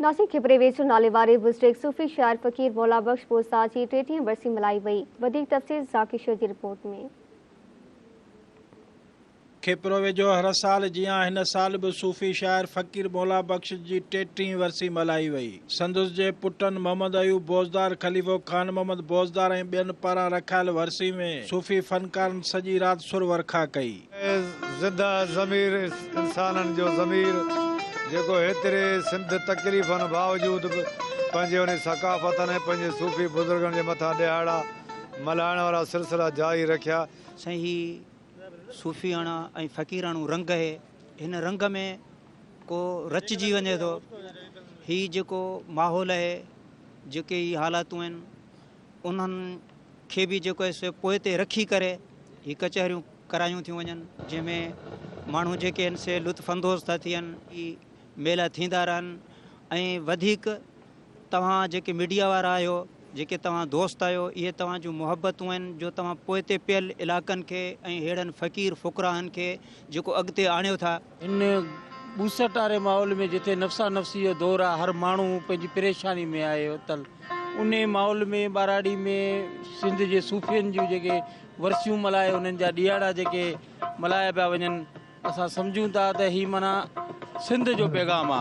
ناصر کپري ويجهو ناليواري بزرگ صوفي شاعر فقير مولا بخش بوزدار جي ٽيٽيهين ورسي ملهائي وئي. وڌيڪ تفصيل ذاڪر شر جي رپورٽ ۾. کپرو ويجهو هر سال جيان هن سال به صوفي شاعر فقير مولا بخش جي ٽيٽيهين ورسي ملهائي وئي. سندس جي پٽن محمد ايوب بوزدار، خليفو خان محمد بوزدار ۽ ٻين پاران رکايل ورسي ۾ صوفي فنڪارن سڄي رات سر ورکا ڪئي. زنده ضمير انسانن جو ضمير جيڪو هيتري سنڌ تڪليفن باوجود به پنهنجي انهي ثقافتن ۽ پنهنجي صوفي بزرگن جي مٿان ڏهاڙا ملهائڻ وارا سلسلا جاري رکيا. سائين هي صوفياڻا ۽ فقيراڻو رنگ اهي هن رنگ ۾ ڪو رچجي وڃي ٿو هي جيڪو ماحول اهي جيڪي هي حالاتون آهن انهن کي به جيڪو آهي سو پوئتي رکي ڪري هي ڪچهريون ڪرايون ٿيون وڃن جنهن ۾ ماڻهو جيڪي آهن سي لطف اندوز ٿا ٿين هي ميلا ٿيندا رهن ۽ وڌيڪ توهان جيڪي ميڊيا وارا آهيو جيڪي توهان دوست آهيو اهي توهان جون محبتون آهن جو توهان پوئتي پيل علائقن کي ۽ ههڙن فقير فقراهن کي جيڪو اڳتي آڻيو ٿا. هن ٻوسٽ واري ماحول ۾ جتي نفسا نفسي جو دور آهي هر ماڻهو پنهنجي پريشاني ۾ آهي ورتل انهي ماحول ۾ ٻهراڙي ۾ سنڌ جي صوفين جون جيڪي ورسيون ملهائي انهن جا ڏيهاڙا جيڪي ملهايا پيا وڃن اسان سمجهون ٿا ته هي معنيٰ سنڌ جو پيغام آ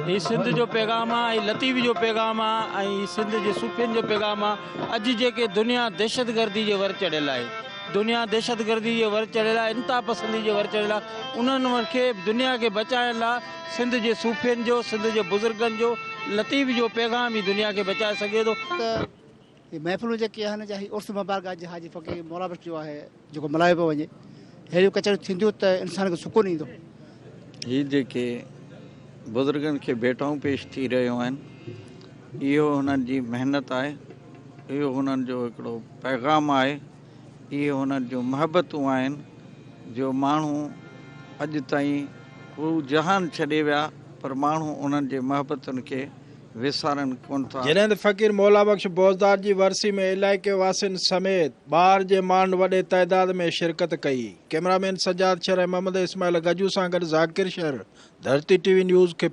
هي سنڌ جو پيغام آ هي لطيف جو پيغام آ ۽ هي سنڌ جي صوفين جو پيغام آ اڄ جيڪي دنيا دهشتگردي جي ور چڙهيل آهي دنيا دهشتگردي جي ور چڙهيل آهي انتها پسندي جي ور چڙهيل آهي انهن کي دنيا کي بچائڻ لاء سنڌ جي صوفين جو سنڌ جي بزرگن جو لطيف جو پيغام ئي دنيا کي بچائي سگهي ٿو. ته هي محفلون جيڪي آهن جا هي عرس مبارڪ اڄ حاجي فقير مولا بخش جو آهي جيڪو ملهايو پيو وڃي ههڙيون ڪچهريون ٿينديون ته انسان کي سڪون ايندو. هي جيڪي بزرگن کي ڀيٽائون پيش ٿي رهيون آهن اهو هنن جي محنت آهي اهو هنن جو هڪڙو پيغام آهي اهي هنن جون محبتون آهن جو ماڻهو اڄ تائين هو جهان ڇڏي ويا پر ماڻهو انهن جي محبتن کي وسارن ڪونه ٿا. جڏهن ته فقير مولا بخش بوزدار جي ورسي ۾ علائقي واسين سميت ٻاهر جي ماڻهن وڏي تعداد ۾ شرڪت ڪئي. ڪئميرا مين سجاد شر ۽ محمد اسماعيل گجو سان گڏ Zakir Shar, Dharti T V news, Khipro.